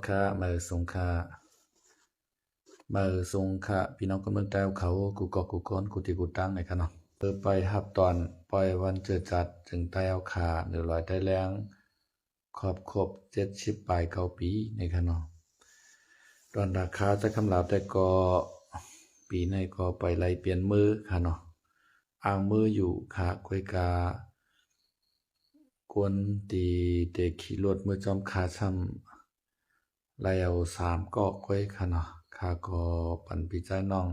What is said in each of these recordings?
ຄ່ະ ມາເອີ ສົງຄ່ະ ມາເອີ ສົງຄ່ະ ພີ່ນ້ອງຄົນເມືອງໃຕ້ເຮົາ ກູ່ກອກກູ່ກອນ ກູ່ທີ່ກູ່ຕັງ ນະຄະເນາະ. ເອີ ໄປຮັບຕອນປ່ອຍວັນເຈີຈັດ ເຊິ່ງໃຕ້ເຮົາຄາ ເໜືອລອຍໃຕ້ແລງ ຄອບຄົບເຈັດສິບປາຍເກົ້າປີ ນະຄະເນາະ. ຕອນດາຄາຈາກຄຳລາວແຕ່ກໍ ປີໃນກໍໄປໄລ່ປ່ຽນມື້ຄະເນາະ ອ່າງມື້ຢູ່ຄະ. ກ້ວຍກາ ຄົນທີ່ໄດ້ຂີ່ລົດມື້ຈອມຄາຊ້ຳ ໄລ່ເອົາສາມກໍກ້ວຍຄະເນາະ. ຄາກໍປັນພີ່ໃຈນ້ອງ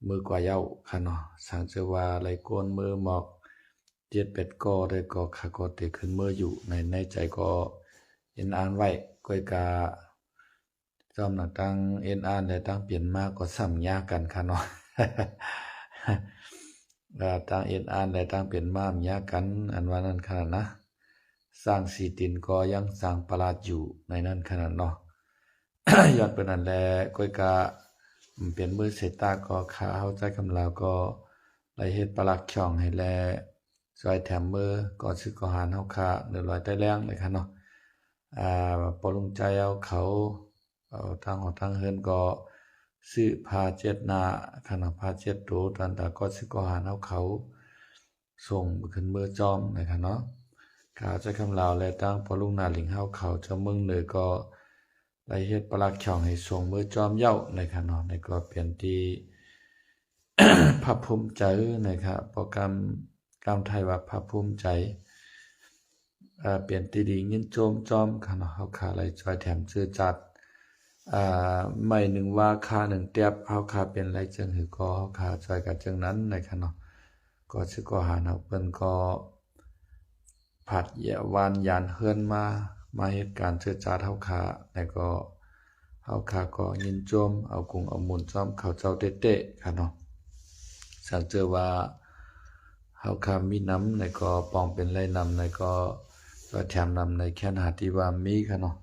ມື້ກວ່າເຍົາຄະເນາະ. ສັງເຈີວ່າໄລ່ໂກນມື້ໝອກເຈັດແປດກໍໄດ້ກໍ ຄາກໍເຕະຂຶ້ນມື້ຢູ່ ໃນ ໃນໃຈກໍເອັນອ່ານໄວ້. ກ້ວຍກາ ຊອມໜັງຕັ້ງເອັນອ່ານ ແລະ ຕັ້ງປ່ຽນມາກໍຊ້ຳຍາກັນຄະເນາະ. ເອີ ຕັ້ງເອັນອ່ານ ແລະ ຕັ້ງປ່ຽນມາມັນຍາກັນ ອັນວ່ານັ້ນຂະໜາດນະ. ສ້າງສີຕີນກໍຍັງສ້າງປະຫຼາດຢູ່ໃນນັ້ນຂະໜາດເນາະ. ຍ້ອນເປັນນັ້ນແລະ ກ້ວຍກາ ເປັນມື້ເສດຕາກໍ ຄາເຮົາໃຈຄຳລາວກໍໄດ້ເຮັດປະຫຼັກຂອງໃຫ້ແລ ຊ່ອຍແຖມມື້ກໍຊຶກກໍຫານເຮົາຄາ ເໜືອລອຍໃຕ້ແລງ ນະຄະເນາະ. ອ່າ ພໍ່ລຸງໃຈເຮົາເຂົາ ເອົາທາງຫໍທາງເຮືອນກໍຊື້ຜ້າເຈັດໜ້າຄະເນາະ ຜ້າເຈັດໂຕ ຕານຕາກໍຊຶກກໍຫານເຮົາເຂົາ ສົ່ງຂຶ້ນມື້ຈອມ ນະຄະເນາະ. ຂ້າໃຈຄຳລາວ ແລະ ທາງພໍ່ລຸງນາລິງເຮົາເຂົາ ເຈົ້າເມືອງເໜືອກໍໄດ້ເຮັດປະຫຼັກຂອງໃຫ້ສົ່ງມື້ຈອມເຍົາ ນະຄະເນາະ. ນີ້ກໍເປັນທີ່ພາກພູມໃຈ ນະຄະ ບໍ່ກຳ ກຳໄທວ່າພາກພູມໃຈ ເປັນທີ່ດີຍິນຊົມຈອມຄະເນາະ. ເຮົາຄາໄດ້ຊ່ອຍແຖມເຈື້ອຈັດ ໄມ້ໜຶ່ງວ່າ ຄາໜຶ່ງແຕັບ ເຮົາຄາເປັນໄລເຈີງຫືອກໍ ເຮົາຄາຊ່ອຍກັນເຈີງນັ້ນ ນະຄະເນາະ. ກໍຊຶກກໍຫານເຮົາເພິ່ນກໍພັດຫວານຢານເຮືອນມາ ມາເຮັດການເຈື້ອຈັດເຮົາຄາ ແລ້ວກໍ ເຮົາຄາກໍຍິນຊົມ ເອົາກຸງເອົາມູນຈອມເຂົາເຈົ້າເຕະໆ ຄະເນາະ. ສັງເຈີວ່າເຮົາຄາມີນຳໃນກໍປອງເປັນໄລນຳໃນກໍຊ່ອຍແຖມນຳໃນແຄນຫາທີ່ວ່າມີຄະເນາະ.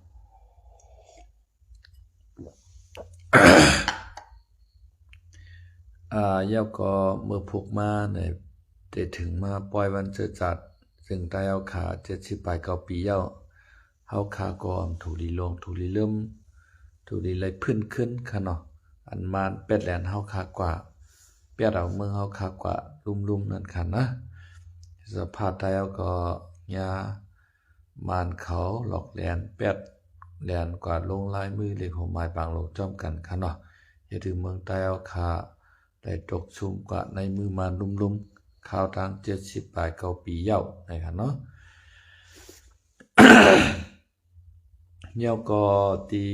ອາ ແລ້ວກໍເມື່ອພວກມາໃນ ໄດ້ເຖິງມາປ່ອຍວັນເຈີຈັດ ເຊິ່ງໄດ້ເຮົາຄາເຈັດສິບປາຍເກົ້າປີແລ້ວ ເຮົາຄາກໍອຳທຸລີລົງທຸລີເລີ່ມ ທຸລີໄລ່ຟື້ນຄືນຄະເນາະ. ອັນມານແປດແລນເຮົາຄາກວ່າ ແປດເອົາເມືອງເຮົາຄາກວ່າລຸ່ມໆນັ້ນຄະນະ. ສະພາບໄທເຮົາກໍຍາມານເຂົາຫຼອກແລນ ແປດແລນກວ່າລົງລາຍມືເລກຫົວໝາຍປາງລົງຈ້ອມກັນຄະເນາະ. ເຮັດໃຫ້ເມືອງໃຕ້ເຮົາຄາໄດ້ຕົກຊຸມກວ່າໃນມືມານລຸ່ມໆ ຄາວທາງເຈັດສິບປາຍເກົ້າປີແລ້ວນະຄະເນາະ. ແລ້ວກໍທີ່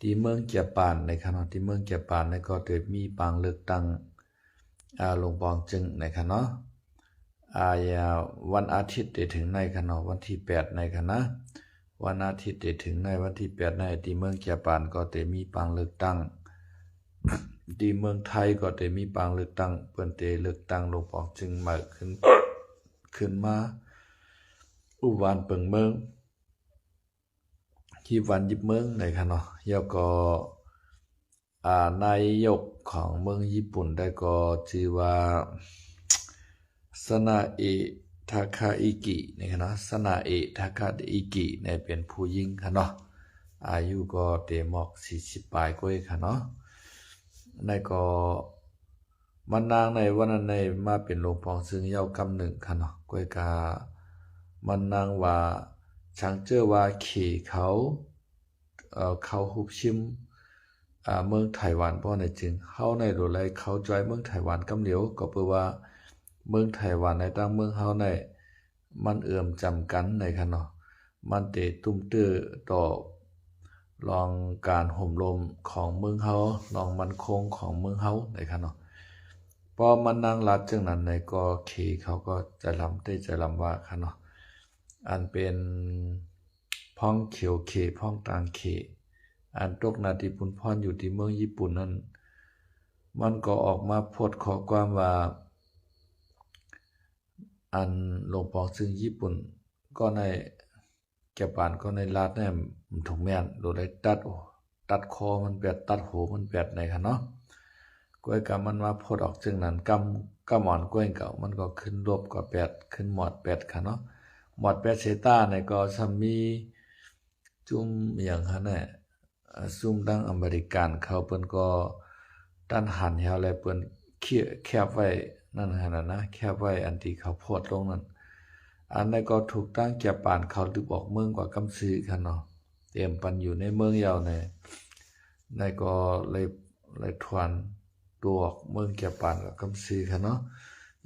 ທີ່ເມືອງຈຽປານນະຄະເນາະ ທີ່ເມືອງຈຽປານນະກໍໄດ້ມີປາງເລືອກຕັ້ງ ອາ ຫຼົງປອງເຈິງນະຄະເນາະ. ອາ ວັນອາທິດທີ່ເຖິງໃນຄະເນາະ ວັນທີແປດໃນຄະນະ ວັນອາທິດທີ່ເຖິງໃນວັນທີແປດໃນ ທີ່ເມືອງຈຽປານກໍໄດ້ມີປາງເລືອກຕັ້ງ ທີ່ເມືອງໄທກໍໄດ້ມີປາງເລືອກຕັ້ງ ເພິ່ນໄດ້ເລືອກຕັ້ງຫຼົງປອງເຈິງໃໝ່ຂຶ້ນ ຂຶ້ນມາ ອຸບວານເປິງເມືອງ ຮີບວານຢິບເມືອງໃດຄະເນາະ. ແລ້ວກໍ ອາ ນາຍົກຂອງເມືອງຍີ່ປຸ່ນໃດກໍຊື່ວ່າ ຊະນາເອ ທາຄາອິກິ ນີ້ຄະເນາະ ຊະນາເອ ທາຄາອິກິ ນີ້ເປັນຜູ້ຍິງຄະເນາະ ອາຍຸກໍເຕັມອອກສີ່ສິບປາຍກວ່າຄະເນາະ. ໃນກໍ ມັນນາງໃນວັນນັ້ນໃນມາເປັນຫຼົງປອງເຊິ່ງເຍົາກຳໜຶ່ງຄະເນາະ. ກ້ວຍກາມັນນາງວ່າ ສັງເຈີວ່າເຂເຂົາ ເອີ ເຂົ້າຮຸກຊິມ ອາ ເມືອງໄຕ້ຫວັນບໍ່ໃນຈຶ່ງ ເຮົາໃນໂລໄລເຂົ້າຈອຍເມືອງໄຕ້ຫວັນກຳຫຼຽວ ກໍເພາະວ່າເມືອງໄຕ້ຫວັນໃນຕັ້ງເມືອງເຮົາໃນ ມັນເອື້ອມຈຳກັນໃດຄະເນາະ. ມັນເຕະຕຸ້ມຕື້ຕໍ່ລອງການໂຫມລົມຂອງເມືອງເຮົາ ລອງໝັ້ນຄົງຂອງເມືອງເຮົາໃດຄະເນາະ. ພໍມັນນາງລາດຈັ່ງນັ້ນໃດກໍເຂເຂົາກໍໃຈລຳເຕໃຈລຳວ່າຄະເນາະ. ອັນເປັນພອງຂຽວເຂ ພອງຕາງເຂ ອັນຕົກໜ້າທີ່ປຸນພອນຢູ່ທີ່ເມືອງຍີ່ປຸ່ນນັ້ນ ມັນກໍອອກມາໂພດຂໍ້ຄວາມວ່າ ອັນຫຼົງປອງເຊິ່ງຍີ່ປຸ່ນກໍໃນ ຈຽປານກໍໃນລາດແນມ ມັນຖືກແມ່ນໂລໄລຕັດ ຕັດຄໍມັນແປດ ຕັດໂຫມັນແປດໃດຄະເນາະ. ກ້ວຍກາມັນມາໂພດອອກເຊິ່ງນັ້ນ ກຳ ກຳອ່ອນກ້ວຍເກົ່າ ມັນກໍຂຶ້ນລົບກໍແປດ ຂຶ້ນໝອດແປດຄະເນາະ. ໝອດແປດເສຕາໃນກໍຊ່ຳມີ ຈຸ່ມອີ່ຫຍັງຫັ້ນແຫຼະ ອາ ຊຸມທາງອາເມລິກັນເຂົາ ເພິ່ນກໍຕັດຫັນແລ້ວ ແລະ ເພິ່ນແຄບໄວ້ນັ້ນຫັ້ນນະ ແຄບໄວ້ອັນທີ່ເຂົາໂພສລົງນັ້ນ ອັນນັ້ນກໍຖືກທາງຈະປານເຂົາລຶບອອກເມືອງກວ່າກຳຊື່ຫັ້ນເນາະ ຕຽມປັນຢູ່ໃນເມືອງແລ້ວນະ ແລ້ວກໍເລີຍ ເລີຍຖອນຕົວອອກເມືອງຈະປານກວ່າກຳຊື່ຫັ້ນເນາະ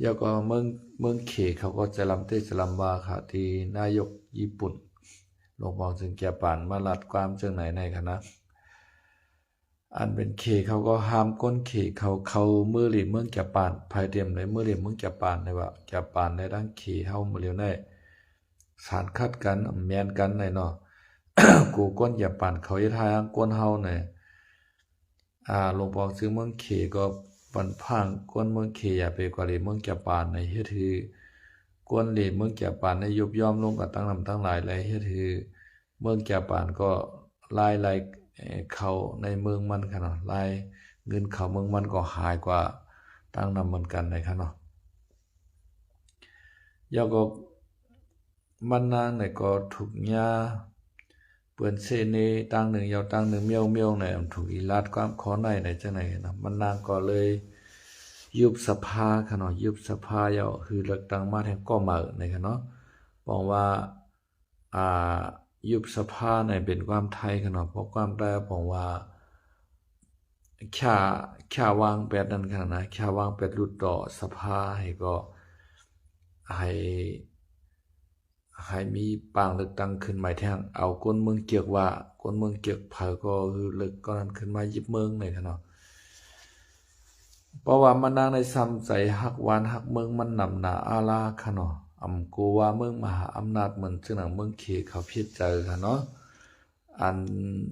ແລ້ວກໍເມືອງ ເມືອງເຂດເຂົາກໍຈະລຳເຕະຈະລຳວ່າ ທີ່ນາຍົກຍີ່ປຸ່ນ ຫຼວງປອງຊຶງຈະປານມາລັດຄວາມຈັ່ງໃດໃນຂະນະ ອັນເປັນເຂດເຂົາກໍຫ້າມຄົນເຂດເຂົາເຂົ້າເມືອງເລນເມືອງຈະປານ ໃຜຕຽມໄດ້ເມືອງເລນເມືອງຈະປານ ແຕ່ວ່າຈະປານແລະທາງເຂດເຮົາມື້ດຽວນີ້ ສານຂັດກັນ ແມ່ນກັນແຫຼະເນາະ ໂກກົນຈະປານເຂົາເຮັດຮ້າຍທາງຄົນເຮົານະ ອາ ຫຼວງປອງຊຶງເມືອງເຂດກໍບັນພາງຄົນເມືອງເຂດ ຢ່າໄປກວ່າເລນເມືອງຈະປານໃນ ເຮັດໃຫ້ຄົນເລນເມືອງຈະປານໃນຍຸບຢ່ອມລົງກັນທັງນຳທັງຫຼາຍ ແລະ ເຮັດໃຫ້ເມືອງຈະປານກໍລາຍໄລ່ເຂົ້າໃນເມືອງມັນຂະເນາະ ລາຍເງິນເຂົ້າເມືອງມັນກໍຫາຍກວ່າທັງນຳເໝືອນກັນນະຂະເນາະ ແລ້ວກໍ ມັນນາງນີ້ກໍຖືກຫຍ້າເປື້ອນເຊເນ ຕັ້ງໜຶ່ງເຍົາຕັ້ງໜຶ່ງມຽວໆ ໃນອັນຖືກອີລາດຄວາມຂໍໃນໃນຈັ່ງໃດນະ ມັນນາງກໍເລີຍຍຸບສະພາຂະເນາະ ຍຸບສະພາແລ້ວ ຄືເລືອກຕັ້ງມາແທນກໍເໝີໃນຂະເນາະ ປອງວ່າ ອາ ຍຸບສະພາໃນເປັນຄວາມໄທຂະເນາະ ເພາະຄວາມໄທປອງວ່າ ຂະ ຂະວາງແປດນັ້ນຂະນະ ຂະວາງແປດຫຼຸດຕໍ່ສະພາໃຫ້ກໍ ໃຫ້ ໃຫ້ມີປາງເລືອກຕັ້ງຂຶ້ນໃໝ່ແທນ ເອົາຄົນເມືອງເກືອກວ່າ ຄົນເມືອງເກືອກໃຜກໍຄືເລືອກກໍນັ້ນຂຶ້ນມາຍຶດເມືອງໃນຂະເນາະ ເພາະວ່າມັນນາງໄດ້ຊ້ຳໃຈຮັກບ້ານຮັກເມືອງມັນນຳໜ້າອາລາຂະເນາະ ອຳໂກວ່າເມືອງມະຫາອຳນາດເໝືອນເຊິ່ງໜັງເມືອງເຂດເຂົາຜິດໃຈຂະເນາະ ອັນ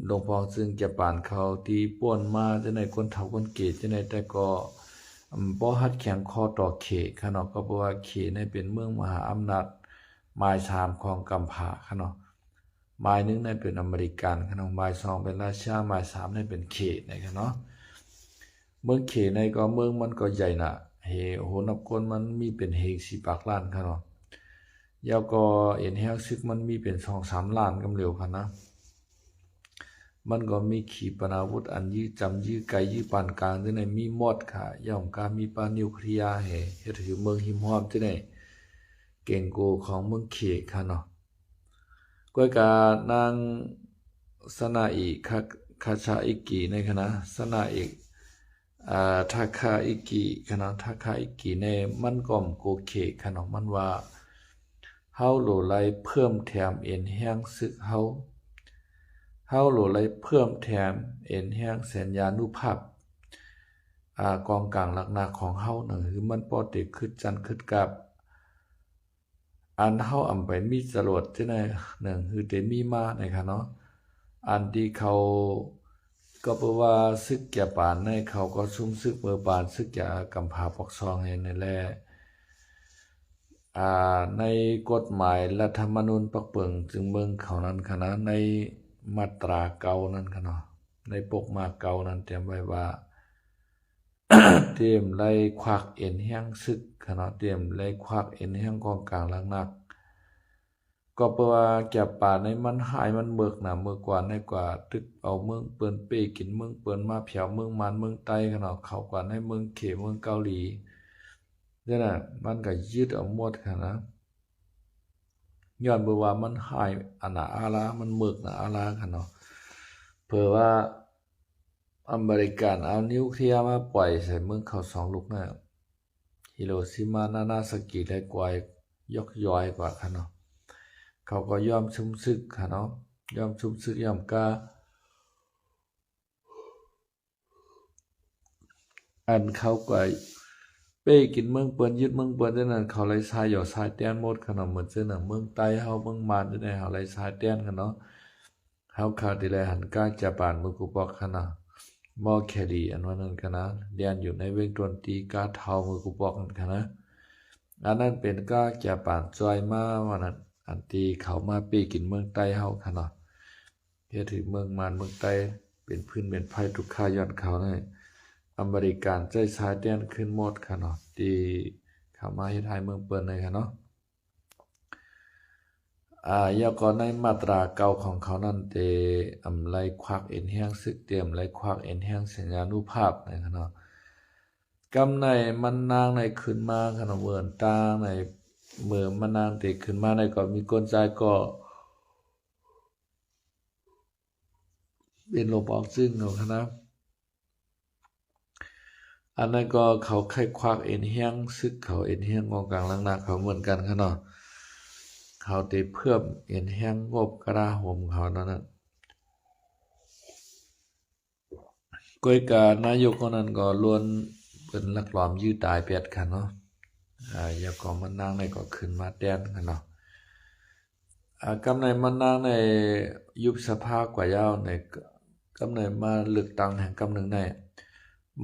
ຫຼວງປອງຊຶງຈະປານເຂົາທີ່ປ່ວນມາຈັ່ງໃດ ຄົນເຖົ້າຄົນແກ່ຈັ່ງໃດ ແຕ່ກໍ ອາ ບໍ່ຮັດແຂງຄໍຕໍ່ເຂດຂະເນາະ ກໍເພາະວ່າເຂດໃນເປັນເມືອງມະຫາອຳນາດໝາຍສາມຂອງກຳພ້າຂະເນາະ ໝາຍໜຶ່ງໃນເປັນອາເມລິກັນຂະເນາະ ໝາຍສອງເປັນຣັດເຊຍ ໝາຍສາມໃນເປັນເຂດນະຂະເນາະ ເມືອງເຂດໃນກໍເມືອງມັນກໍໃຫຍ່ນະ ເຮ ໂຫ ນັບຄົນມັນມີເປັນເຮງສີ່ປາກລ້ານຂະເນາະ ແລ້ວກໍເອັນແຮງຊຶກມັນມີເປັນສອງສາມລ້ານກຳເລວຂະນະ ມັນກໍມີຂີປະນາວຸດອັນຢື້ຈຳ ຢື້ໄກ ຢື້ປານກາງຈັ່ງໃດມີໝົດຂະ ຍ່ອມກາມີປະນິວເຄລຍ ເຮັດໃຫ້ເມືອງຮິມຮອມຈັ່ງໃດເກງໂກຂອງເມືອງເຂດຂະເນາະ ກ້ວຍການາງ ຊະນາອີ ຄາ ຄາຊາອິກິໃນຂະນະ ຊະນາອີ ອາ ທາຄາອິກິຂະເນາະ ທາຄາອິກິໃນມັນກໍໂກເຂດຂະເນາະ ມັນວ່າ ເຮົາໂຫຼໄຫຼເພີ່ມແຖມເອັນແຮງຊຶກເຮົາ ເຮົາໂຫຼໄຫຼເພີ່ມແຖມເອັນແຮງແສນຍານຸພາບ ອາ ກອງກາງຫຼັກໜັກຂອງເຮົາ ໜັງຄືມັນພໍໄດ້ຄຶດຊັ້ນຄຶດກັບ ອັນເຮົາອຳໄປມີຈະຫຼວດຈັ່ງໃດ ໜັງຄືໄດ້ມີມາໃນຂະເນາະ ອັນທີ່ເຂົາ ກໍເພາະວ່າຊຶກຈະປານໃນເຂົາກໍຊຸມຊຶກເມືອປານ ຊຶກຈະກຳພ້າປອກສອງແຫ່ງນັ້ນແຫຼະ ອາ ໃນກົດໝາຍລັດທຳມະນູນປັກເປິງຈຶ່ງເມືອງເຂົານັ້ນຂະນະ ໃນມາດຕາເກົ້ານັ້ນຂະເນາະ ໃນປົກມາເກົ້ານັ້ນຕຽມໄວ້ວ່າ ຕຽມໄລ່ຄວັກເອັນແຮງຊຶກຂະເນາະ ຕຽມໄລ່ຄວັກເອັນແຮງກອງກາງຫຼັກໜັກ ກໍເພາະວ່າຈະປານໃນມັນຮ້າຍມັນເມີກນະ ເມີກວ່າໃນກວ່າຕຶກເອົາເມືອງເປິນ ເປ້ກິນເມືອງເປິນ ມາແຜວເມືອງມານເມືອງໃຕ້ຂະເນາະ ເຂົ້າກວ່າໃນເມືອງເຂດເມືອງເກົາຫຼີ ຈັ່ງນັ້ນ ມັນກະຍຶດເອົາໝົດຂະນະ ຍ້ອນເພາະວ່າມັນຮ້າຍອະໜາອາລາ ມັນເມີກໜາອາລາຂະເນາະ ເພາະວ່າອາເມລິກັນເອົານິວເຄລຍມາປ່ອຍໃສ່ເມືອງເຂົາສອງລູກນະ ຮິໂຣຊິມາ ນານາຊາກິ ແລະ ກວາຍ ຢອກຢອຍກວ່າຂະເນາະ ເຂົາກໍຍອມຊຸມຊຶກຂະເນາະ ຍອມຊຸມຊຶກ ຍອມກາ ອັນເຂົາກວາຍເປ້ກິນເມືອງເປິນ ຍຶດເມືອງເປິນຈັ່ງນັ້ນ ເຂົາໄລ່ຊາຍຢໍຊາຍແຕນໝົດຂະເນາະ ເໝືອນເຊັ່ນໜັງເມືອງໃຕ້ເຮົາ ເມືອງມານຈັ່ງໃດ ເຮົາໄລ່ຊາຍແຕນຂະເນາະ ເຮົາຄາວທີ່ໄດ້ຫັນກາຈະປານມືກຸປອກຂະນະ ມໍແຄລີ ອັນວ່ານັ້ນຂະນະ ລຽນຢູ່ໃນເວັງຕົນຕີກາເທົາມືກຸປອກນັ້ນຂະນະ ອັນນັ້ນເປັນກາຈະປານຊ່ອຍມາວ່ານັ້ນ ອັນທີ່ເຂົາມາເປ້ກິນເມືອງໃຕ້ເຮົາຂະນະ ເຮັດໃຫ້ເມືອງມານເມືອງໃຕ້ເປັນຟືນເປັນໄຟ ທຸກຂ້າຍ້ອນເຂົານີ້ ອາເມລິກັນໃຊ້ຊາຍແດນຄືນໝົດຂະເນາະ ທີ່ເຂົາມາເຮັດຮ້າຍເມືອງເປິນນີ້ຂະເນາະ. ອາ ແລ້ວກໍໃນມາດຕາເກົ້າຂອງເຂົານັ້ນ ເຕອຳໄລຄວັກເອັນແຮງຊຶກ ເຕອຳໄລຄວັກເອັນແຮງສັນຍານຸພາບນະເນາະ. ກຳໃນມັນນາງໃນຂຶ້ນມາຂະເນາະ ເມີນຕາງໃນ ເມີມັນນາງເຕຂຶ້ນມາໃນ ກໍມີກົນໃຈກໍ ເປັນລົມອອກຊຶ້ງເນາະຄະນະ. ອັນນັ້ນກໍເຂົາໄຂຄວັກເອັນແຮງຊຶກເຂົາ ເອັນແຮງກອງກາງຫຼັງໜ້າເຂົາເໝືອນກັນຄະເນາະ. ເຂົາເຕເພີ່ມເອັນແຮງງົບກະລາໂຫມເຂົານັ້ນນະ. ກ້ອຍການາຍົກຄົນນັ້ນກໍລ້ວນເປັນລັກຫຼອມຢື້ຕາຍແປດຄະເນາະ. ອາ ແລ້ວກໍມັນນາງໃນກໍຂຶ້ນມາແທນຄະເນາະ. ອາ ກຳໃນມັນນາງໃນຍຸບສະພາກວ່າຍາວໃນ ກຳໃນມາເລືອກຕັ້ງແຫ່ງກຳໜຶ່ງໃນ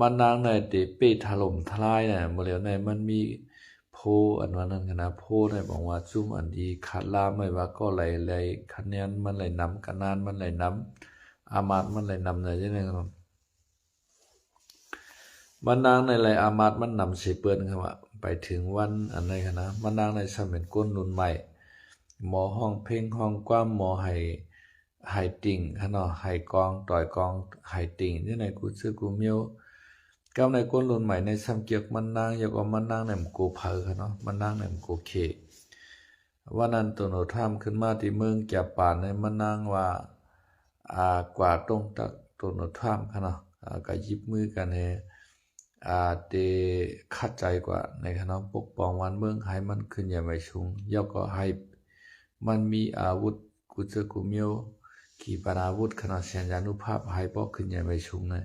ມັນນາງໃນເຕເປຖະຫຼົ່ມທະລາຍນະ. ເມື່ອແລ້ວໃນມັນມີໂພ ອັນວ່ານັ້ນຄະນະ ໂພໃນບອກວ່າຊຸມອັນທີ່ຄາດລາມໄວ້ວ່າກໍໄລ່ ໄລ່ຄະແນນມັນໄລ່ນຳ ຄະນານມັນໄລ່ນຳ ອາມາດມັນໄລ່ນຳໃນຈັ່ງໃດ ມັນນາງໃນໄລ່ອາມາດມັນນຳໃສ່ເປີນຄະວ່າ ໄປເຖິງວັນອັນໃດຄະນະ ມັນນາງໃນຊ່ຳເປັນຄົນລຸ້ນໃໝ່ ໝໍຮ້ອງເພງຮ້ອງກວາມ ໝໍໄຫ້ ໄຫ້ຕິ່ງຄະເນາະ ໄຫ້ກອງ ຕ່ອຍກອງ ໄຫ້ຕິ່ງ ຢູ່ໃນກູເຊີກູມຽວ. ກຳໃນຄົນລຸ້ນໃໝ່ໃນຊ່ຳກຽກມັນນາງ ແລ້ວກໍມັນນາງໃນມັນໂກເຜີຄະເນາະ ມັນນາງໃນມັນໂກເຂ. ວັນນັ້ນໂດນັລທຣຳຂຶ້ນມາທີ່ເມືອງຈາປານໃນ ມັນນາງວ່າ ອາ ກວາຕົງຕັກໂດນັລທຣຳຄະເນາະ ອາ ກະຫຍິບມືກັນໃຫ້ ອາ ເຕຂັດໃຈກວ່າໃນຄະເນາະ ປົກປ້ອງບ້ານເມືອງໃຫ້ມັນຂຶ້ນໃຫຍ່ໄວສູງ ແລ້ວກໍໃຫ້ມັນມີອາວຸດກູເຈີກູມຽວ ຂີປະນາວຸດຄະເນາະ ສັນຍານຸພາບໃຫ້ບໍ່ຂຶ້ນໃຫຍ່ໄວສູງນະ.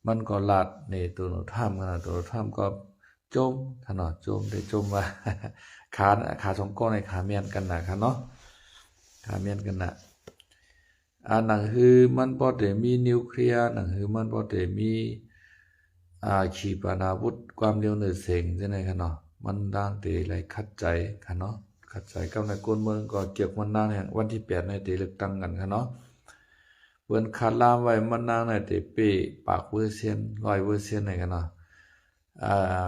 ມັນກໍລາດໃນໂດນັລທຣຳຄະເນາະ ໂດນັລທຣຳກໍ ຈົ່ມຄະເນາະ ຈົ່ມ ໄດ້ຈົ່ມວ່າ ຂາ ຂາສອງກ້ອງໃນຂາແມ່ນກັນນະຄະເນາະ ຂາແມ່ນກັນນະ. ອາ ໜັງຮືມັນບໍ່ໄດ້ມີນິວເຄລຍ ໜັງຮືມັນບໍ່ໄດ້ມີ ອາ ຂີປະນາວຸດຄວາມລຽວເໜືອເສັງຈັ່ງໃດຄະເນາະ ມັນນາງເຕໄດ້ຂັດໃຈຄະເນາະ ຂັດໃຈກັບໃນກົນເມືອງ ກໍກຽກມັນນາງແຫ່ງວັນທີແປດໃນເຕເລືອກຕັ້ງກັນຄະເນາະ. ເພິ່ນຄາດລາມໄວ້ມັນນາງໃນເຕເປ້ປາກເປີເຊັນ ຮ້ອຍເປີເຊັນໃນຄະເນາະ. ອາ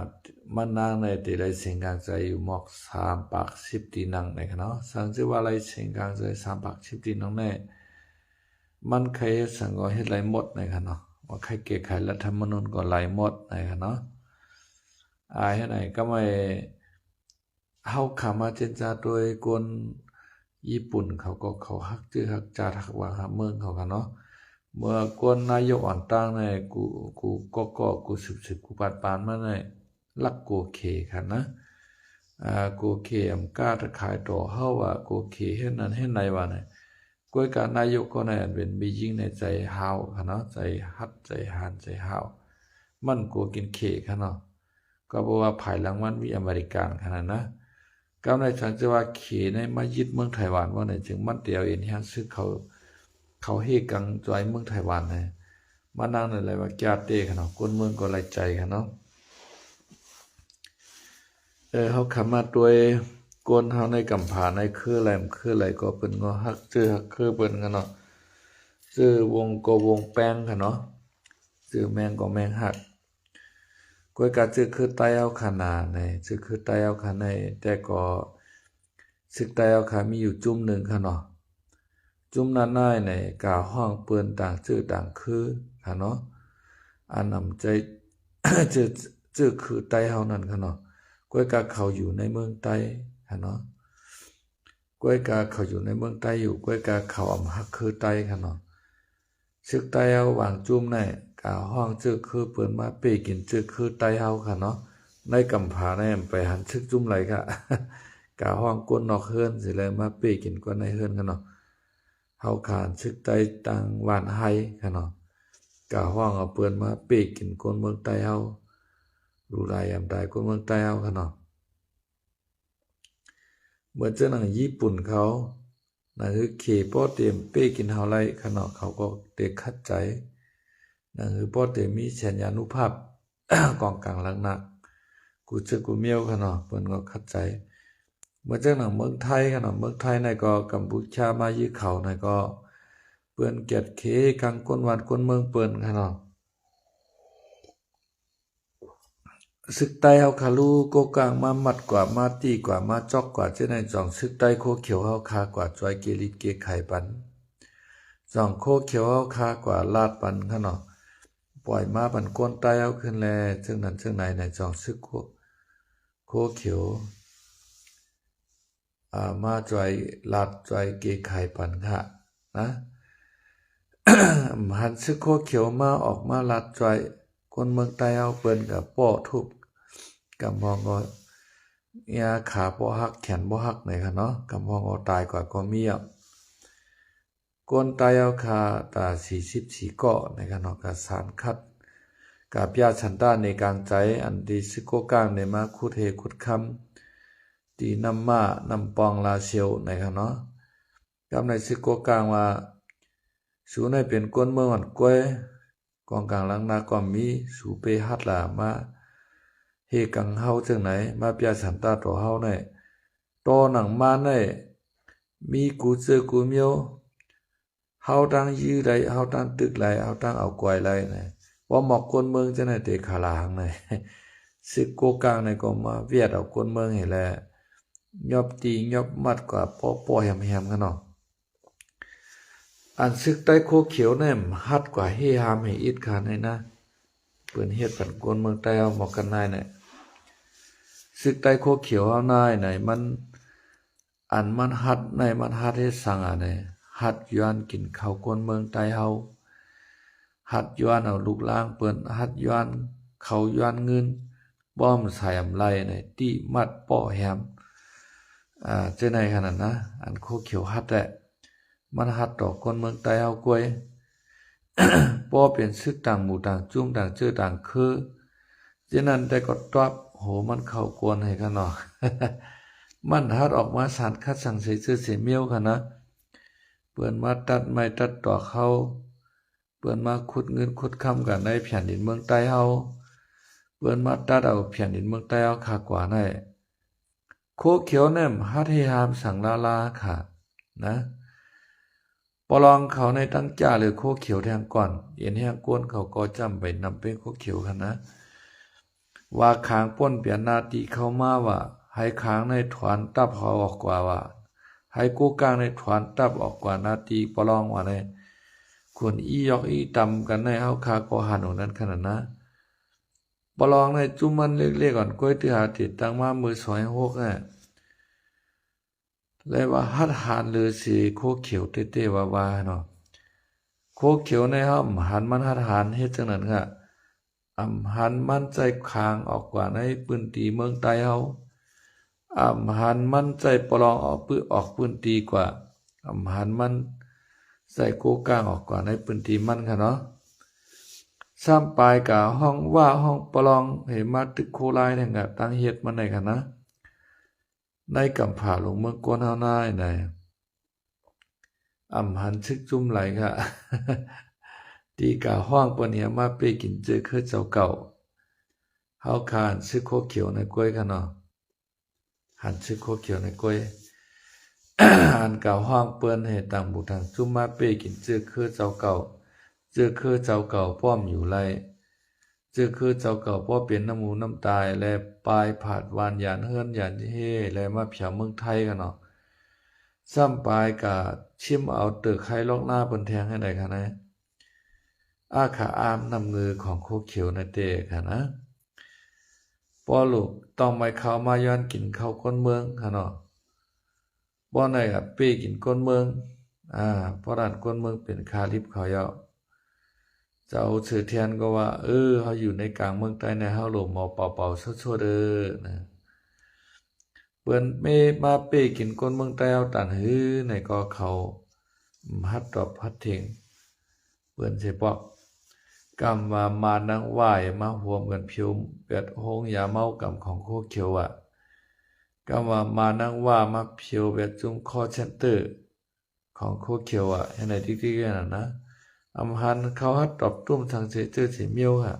ມັນນາງໃນເຕໄດ້ເສັງກາງໃຈຢູ່ໝອກສາມປາກສິບຕີນັງໃນຄະເນາະ. ສັງຊິວ່າໄດ້ເສັງກາງໃຈສາມປາກສິບຕີນັງໃນ ມັນໃຄເຮັດສັງກໍເຮັດໄດ້ໝົດໃນຄະເນາະ. ວ່າໃຄແກ້ໄຂລັດຖະມະນູນກໍໄດ້ໝົດໃນຄະເນາະ. ອາ ເຮັດໃຫ້ກຳໄມ ເຮົາຄາມາເຈນຈາໂດຍຄົນຍີ່ປຸ່ນເຂົາກໍ ເຂົາຮັກຈື່ຮັກຈາດ ຮັກບ້ານຮັກເມືອງເຂົາກະເນາະ. ເມື່ອກ່ອນນາຍົກອ່ອນຕາງໃນ ກູ ກູກໍກໍ ກູສືບສືບ ກູປານປານມາໃນ ລັກໂກເຄຄັນນະ. ອາ ໂກເຄອຳກາດຂາຍຕໍ່ເຮົາວ່າ ໂກເຄເຮັດນັ້ນເຮັດໃດວ່ານະ. ກ້ວຍການນາຍົກກໍໃນອັນເປັນແມ່ຍິງໃນໃຈຫ້າວຄະເນາະ ໃຈຮັດ ໃຈຫານ ໃຈຫ້າວ ມັນໂກກິນເຄຄະເນາະ. ກໍເພາະວ່າພາຍຫຼັງມັນມີອາເມລິກັນຂະໜາດນະ ກຳໃນສັງຈະວ່າເຂໃນມາຍຶດເມືອງໄທຫວັນວ່າໃນ ຈຶ່ງມັນເຕີເອົາເອັນແຮງຊຶກເຂົາ ເຂົາເຮກັງຈອຍເມືອງໄທຫວັນໃນ ມານັ່ງໃນໄລວ່າກຽເຕຂະເນາະ ຄົນເມືອງກໍໄລໃຈຂະເນາະ. ເອີ ເຮົາຄຳມາໂດຍ ຄົນເຮົາໃນກຳພາໃນເຄືອໄລ ເຄືໄລກໍເພິ່ນກໍຮັກເຈີຮັກເຄືເພິ່ນຂະເນາະ ເຈີວົງກໍວົງແປ້ງຂະເນາະ ເຈີແມງກໍແມງຮັກ. ກ້ວຍກາເຈີຄືໄຕ້ເຮົາຂະໜາດໃນ ເຈີຄືໄຕ້ເຮົາຂະໃນ ແຕ່ກໍຊຶກໄຕ້ເຮົາຂະມີຢູ່ຈຸ້ມໜຶ່ງຂະເນາະ. ຈຸ້ມນັ້ນນາຍໃນກາຮ້ອງເປີ້ນຕ່າງເຈີຕ່າງຄືຂະເນາະ ອັນນຳໃຈເຈີ ເຈີຄືໄຕ້ເຮົານັ້ນຂະເນາະ. ກ້ວຍກາເຂົາຢູ່ໃນເມືອງໄຕ້ຂະເນາະ ກ້ວຍກາເຂົາຢູ່ໃນເມືອງໄຕ້ຢູ່ ກ້ວຍກາເຂົາອຳຮັກຄືໄຕ້ຂະເນາະ. ຊຶກໄຕ້ເຮົາຫວ່າງຈຸ້ມໃນກາຮ້ອງເຈີຄືເພິ່ນມາເປ້ກິນເຈີຄືໄຕ້ເຮົາຂະເນາະ. ໃນກຳພາໃນໄປຫັນຊຶກຈຸ້ມໄລກະ ກາຮ້ອງກົ້ນນອກເຮືອນຊິແລມາເປ້ກິນກ້ວນໃນເຮືອນຂະເນາະ. ເຮົາຂານຊຶກໄຕ້ຕ່າງຫວ່ານໄຮຂະເນາະ ກາຮ້ອງເອົາເພິ່ນມາເປ້ກິນກົ້ນເມືອງໄຕ້ເຮົາ ດູໄລອຳຕາຍກົ້ນເມືອງໄຕ້ເຮົາຂະເນາະ. ເໝືອນເຈົ້າໜັງຍີ່ປຸ່ນເຂົາ ໜັງຄືເຂປ້ອເຕັມເປ້ກິນເຮົາໄລຂະເນາະ ເຂົາກໍເຕຂັດໃຈ ໜັງຄືປ້ອເຕັມມີແສນຍານຸພາບ ກອງກາງຫຼັກໜັກ ກູເຈີກູມຽວຂະເນາະ ເພິ່ນກໍຂັດໃຈ. ເໝືອນເຈົ້າໜັງເມືອງໄທຂະເນາະ ເມືອງໄທໃນກໍກຳປູຊາມາຍຶດເຂົາໃນກໍ ເພິ່ນກຽດເຂກັງກົ້ນຫວານກົ້ນເມືອງເພິ່ນຂະເນາະ. ຊຶກໄຕ້ເຮົາຄາລູໂກກາງມາມັດກວ່າ ມາຕີກວ່າ ມາຈອກກວ່າ ເຈົ້າໃນຈອງຊຶກໄຕ້ໂຄຂຽວເຮົາຄາກວ່າ ຈອຍເກລິດເກໄຂປັນ ຈອງໂຄຂຽວເຮົາຄາກວ່າລາດປັນຂະເນາະ ປ່ອຍມາປັນກົ້ນໄຕ້ເຮົາຂຶ້ນແລ ເຊິ່ງນັ້ນເຊິ່ງໃນໃນຈອງຊຶກໂຄ ໂຄຂຽວ ອ່າ ມາຈອຍລາດຈອຍເກໄຂປັນຂະນະ ຫັນຊຶກໂຄຂຽວມາອອກມາລາດຈອຍ ຄົນເມືອງໃຕ້ເຮົາເພິ່ນກະປ້ອທຸບ ກຳພອງກໍຍາຂາບໍ່ຫັກແຂນບໍ່ຫັກໃນຂະເນາະ ກຳພອງກໍຕາຍກວ່າກໍມີອະ ກົ້ນໃຕ້ເຮົາຄາຕາສີ່ສິບສີ່ເກາະໃນຂະເນາະ ກະສານຄັດ ກະປຽສັນຕາເນກາງໃຈ ອັນທີ່ຊຶກໂກກາງໄດ້ມາຂຸດເຮຂຸດຄຳ ທີ່ນ້ຳມ້າ ນ້ຳປ່ອງ ລາຊຽວ ໃນຂະເນາະ ກຳໃນຊຶກໂກກາງວ່າ ສູໃນເປັນກົ້ນເມືອງອັນກວຍ ກອງກາງຫຼັງໜ້າກໍມີ ສູເປຮັດລະມາເຮກັງເຮົາຈັ່ງໃດ ມາປຽສັນຕາຕໍ່ເຮົາໃນ ຕໍ່ໜັງມາໃນ ມີກູເຈີກູມຽວ ເຮົາຕັ້ງຢື້ໄດ້ ເຮົາຕັ້ງຕຶກໄດ້ ເຮົາຕັ້ງເອົາກວຍໄດ້ນະ ບໍ່ໝອກກົ້ນເມືອງຈັ່ງໃດເຕຂາລາຫັງໃນ ຊຶກໂກກາງໃນກໍມາວຽດເອົາກົ້ນເມືອງຫັ້ນແຫຼະ ຍອບຕີຍອບມັດກວ່າປ້ອໆແຮມໆຂະເນາະ ອັນຊຶກໄຕ້ໂຄຂຽວແນມຮັດກວ່າເຮຮາມໃຫ້ອິດຄາໃນນະ ເພິ່ນເຮັດປັນກົ້ນເມືອງໃຕ້ເຮົາໝອກກັນນາຍນະ ຊຶກໄຕ້ໂຄຂຽວເຮົານາຍໃນມັນ ອັນມັນຮັດໃນມັນຮັດເຮັດສັງອະໃນ ຮັດຢວນກິນເຂົ້າກົ້ນເມືອງໃຕ້ເຮົາ ຮັດຢວນເອົາລູກຫຼານເພິ່ນ ຮັດຢວນເຂົ້າຢວນເງິນ ປ້ອມໃສ່ອຳໄລໃນ ຕິມັດປ້ອແຮມ ອ່າ ເຈົ້າໃນຂະນັ້ນນະ ອັນໂຄຂຽວຮັດແຫຼະ ມັນຮັດຕໍ່ກົ້ນເມືອງໃຕ້ເຮົາກວຍ ປ້ອເປັນຊຶກຕ່າງໝູ່ຕ່າງຈຸ້ມຕ່າງເຈີຕ່າງເຄີ ເຈົ້ານັ້ນແຕ່ກໍຕອບໂຫມັນເຂົ້າກວນໃຫ້ຂະເນາະ ມັນຮັດອອກມາສານຄັດສັງເສເຈີເສມຽວຂະນະ ເພິ່ນມາຕັດໄມ້ຕັດຕອກເຮົາ ເພິ່ນມາຂຸດເງິນຂຸດຄຳກັນໃນແຜ່ນດິນເມືອງໃຕ້ເຮົາ ເພິ່ນມາຕັດເອົາແຜ່ນດິນເມືອງໃຕ້ເຮົາຄາກວ່າໃນ ໂຄຂຽວແນມຮັດເຮຮາມສັງລາລາຂະນະ ປະລອງເຂົາໃນຕັ້ງຈ້າເລີໂຄຂຽວແທງກ່ອນ ເອັນແຮງກົ້ນເຂົາກໍຈຳໄປນຳເປັນໂຄຂຽວຂະນະ ວ່າຂາງປ້ນປຽນນາຕີເຂົ້າມາວ່າ ໃຫ້ຂາງໃນຖອນຕັບເຮົາອອກກວ່າວ່າ ໃຫ້ໂກກາງໃນຖອນຕັບອອກກວ່ານາຕີປະລອງວ່າໃນ ຄົນອີຢອກອີຕຳກັນໃນເຮົາຄາກໍຫັນໂອນັ້ນຂະນະນະ ປະລອງໃນຈຸ້ມມັນເລັກໆ ອ່ອນກ້ອຍຕື້ຫາຕິດຕັ້ງມາເມື່ອສອງພັນຫົກນະ ແລະວ່າຮັດຫານເລີເສໂຄຂຽວເຕໆວ່າໆເນາະ ໂຄຂຽວໃນເຮົາອຳຫັນມັນຮັດຫານເຮັດຈັ່ງນັ້ນກະ ອຳຫັນມັນໃສ່ຂາງອອກກວ່າໃນພື້ນທີ່ເມືອງໃຕ້ເຮົາ ອຳຫັນມັນໃສ່ປະລອງອອກປຶອອກພື້ນທີ່ກວ່າ ອຳຫັນມັນໃສ່ໂກກາງອອກກວ່າໃນພື້ນທີ່ມັນຂະເນາະ ຊ້ຳປາຍກະຫ້ອງວ່າຫ້ອງປະລອງໃຫ້ມາຕຶກໂຄລາຍແທ້ງກະຕັ້ງເຮັດມັນໃນຂະນະ ໃນກຳຜາຫຼົງເມືອງກົ້ນເຮົານາຍໃນ ອຳຫັນຊຶກຈຸ້ມໄຫຼກະ ຕີກາຫ້ອງເພິ່ນເຮມາເປ້ກິນເຈີເຄີເຈົ້າເກົ່າ ເຮົາຄາຫັນຊຶກໂຄຂຽວໃນກ້ວຍຂະເນາະ ຫັນຊຶກໂຄຂຽວໃນກ້ວຍ ອັນກາຫ້ອງເພິ່ນໃຫ້ຕ່າງໝູ່ຕ່າງຈຸ້ມມາເປ້ກິນເຈີເຄີເຈົ້າເກົ່າ ເຈີເຄີເຈົ້າເກົ່າປ້ອມຢູ່ໄລ ເຈີເຄີເຈົ້າເກົ່າປ້ອມເປັນນ້ຳຫູນ້ຳຕາຍ ແລະປາຍຜາດວານຢານເຮືອນຢານເຮ ແລະມາຜຽວເມືອງໄທຂະເນາະ ຊ້ຳປາຍກະຊິມເອົາເຕີກໄຄລັອກໜ້າເພິ່ນແທງໃຫ້ໄດ້ຂະນະ ອາຂະອາມນ້ຳເງືອຂອງໂຄຂຽວນະເຕຂະນະ ປ້ອລູກຕ້ອງໄມ້ເຂົ້າມາຍ້ອນກິນເຂົ້າກົ້ນເມືອງຂະເນາະ ປ້ອນໃດກະເປ້ກິນກົ້ນເມືອງ ອາ ປ້ອນນັ້ນກົ້ນເມືອງເປັນຄາລິບເຂົາເຈົ້າ ເຈົ້າເສືອທຽນກໍວ່າ ເອີ ເຮົາຢູ່ໃນກາງເມືອງໃຕ້ໃນ ເຮົາໂຫຼມເມົາເປົ່າໆໂຊດໆເດີນະ ເພິ່ນເມມາເປ້ກິນກົ້ນເມືອງໃຕ້ເຮົາຕັນຫືໃນກໍເຂົາ ອາ ຮັດຕອບຮັດເຖງ ເພິ່ນຊິບອກ ກຳວ່າມານນາງຫວ້າຍມາຮ່ວມກັນຜິວແບດໂຮງຢາເມົາກຳຂອງໂຄຂຽວອະ ກຳວ່າມານນາງຫວ້າມາຜິວແບດຈຸ້ມຄໍເຊັນເຕີຂອງໂຄຂຽວອະ ເຮັດໃຫ້ຕິກໆນັ້ນນະ ອຳຫັນເຂົາຮັດຕອບຕຸ້ມສັງເສເຈີເສມຽວຫະ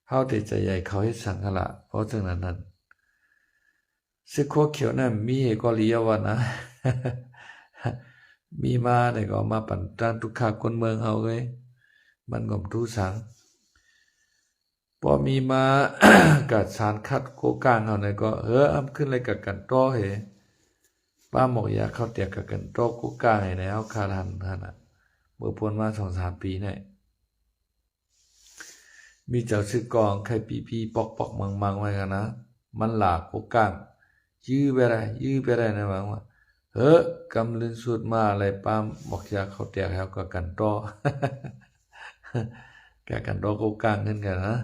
ເຮົາເຕໃຈໃຫຍ່ເຂົາເຮັດສັງຫັ້ນລະ ເພາະເຊິ່ງນັ້ນນັ້ນ ຊຶກໂຄຂຽວນັ້ນມີເຮກໍເລວວ່ານະ ມີມາແລ້ວກໍມາປັນຕັ້ງຕຸກຄາກົ້ນເມືອງເຮົາເອີຍ ມັນກໍບໍ່ຮູ້ສັງ ພໍມີມາ ກະສານຂັດໂກກາງເຮົານີ້ກໍ ເອີ ອຳຂຶ້ນເລີຍກະກັນຕໍ່ເຮ ປ້າໝອກຢາເຂົ້າແຕກກະກັນຕໍ່ໂກກາງໃຫ້ແນວຂາດຫັນຫັ້ນນະ ເມື່ອພົ້ນມາສອງສາມປີນີ້ ມີເຈົ້າຊື້ກອງໄຂ່ປີໆ ປອກໆ ມັງໆ ໄວ້ຫັ້ນນະ ມັນຫຼາໂກກາງ ຢື້ໄປໄດ້ ຢື້ໄປໄດ້ນະ ຫວັງວ່າ ເຮີ ກຳລຶນສຸດມາໄລ່ປ້າໝອກຢາເຂົ້າແຕກໃຫ້ເຮົາກະກັນຕໍ່ ກະກັນຕໍ່ໂກກາງຂຶ້ນກັນນະ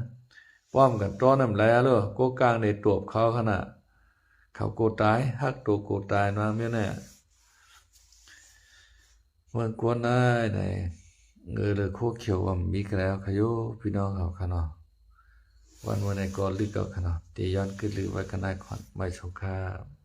ປ້ອມກັນຕໍ່ນຳໄລອະໂລ ໂກກາງໄດ້ຕົວບເຂົາຂະໜາດ ເຂົາໂກຕາຍ ຮັກໂຕໂກຕາຍນາງແມ່ນແນ່ ເມືອງກວນນາຍໃນ ເອີ ເລີໂຄຂຽວວ່າມີກະແລ້ວຂະໂຍ ພີ່ນ້ອງເຮົາຂະເນາະ ວັນມື້ໃນກໍລຶກເອົາຂະເນາະ ເຕຍອນກຶດລຶກໄວ້ກະນາຍຂອນໄມ້ສົງຄາມ.